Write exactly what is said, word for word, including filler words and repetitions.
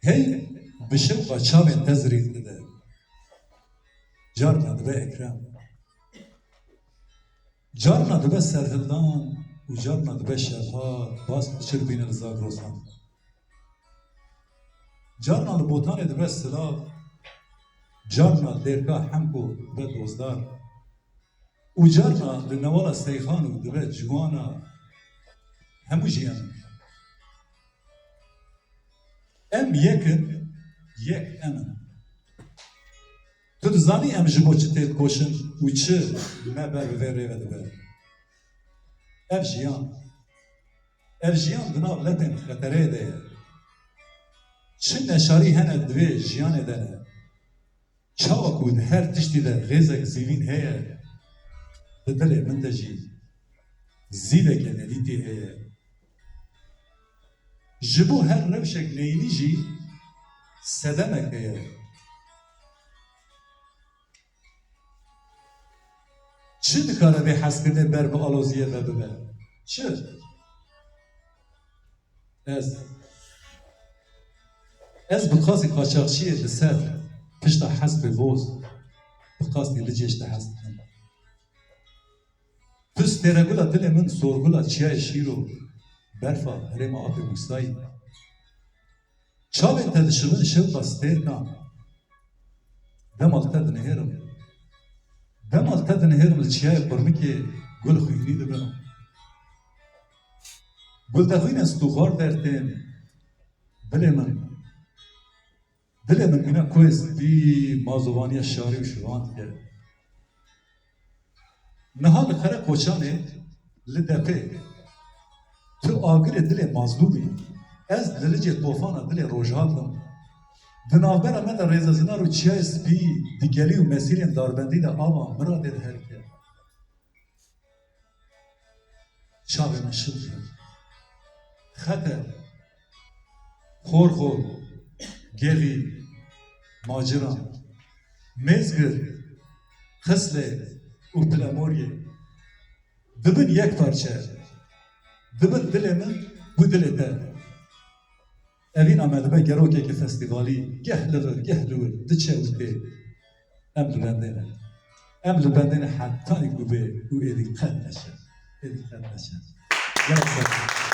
Hey bi şewqa çavên te zirîv dide. Carna dibe Ekrem. Carna dibe serhildan û carna dibe şevha, bas piçir bîne li Zagrosan. Carna li Botanê dibe silav, carna dêrka Hemko dibe dozdar. Û carna li newala Seyxan û dibe ciwana hemû jî em in. Em yek in, yek em in. Tu dizanî em ji bo çi têdikoşin û çi me ber bi vê rê ve dibe? Ev jiyan, ev jiyan di nav letên xetereyê de ye. Çi neşarî hene di vê jiyanê de ne. Çawa ku di her tiştî de rêzek zîvîn heye, di dilê min de jî zîveke nedîtî heye. Ji bo her rewşek neyînî jî sedemek heye. Çi dikare vê hezkirinê ber bi aloziyê ve bibe? Çi? Ez, ez bi qasî qaçaxçiyê li ser pişta hespê boz, bi qasî Licê ji te hez dikim. Tu stêregula dilê min, sorgula çiyayê Şîro, berfa herêma Apê Mûsayî. Çavên te dişibin şewqa stêrkan. Dema li te dinihêrim. Dema li te dinihêrim li çiyayê Qurmikê gul xwînî dibim. Guldexwînên stûxwar dertên dilê min. Dilê min mîna koyê spî mazovaniya şarî û şivan dike. Niha li Qereqoçanê, li Depê, tu agirê dilê mazlûm î. Ez li Licê tofana dilê rojhat im. Di navbera me de Rêzezinar û Çiyayê Spî, di gelî û mesîrên darbendî de ava miradê diherike. Çavê min şil dibe. Xeter, Xorxor, Gêxî, Macira, Mêzgir, Xislê û Pilemoriyê dibin yek parçe. Dibin dilê min û dilê te. Evîna me dibe gerokeke festîvalî, geh li vir, geh li wir, diçe û tê. Em li bendê ne. Em li bendê ne hetanî ku bê û êdî qet neçe. Êdî qet neçe. Gerek ser.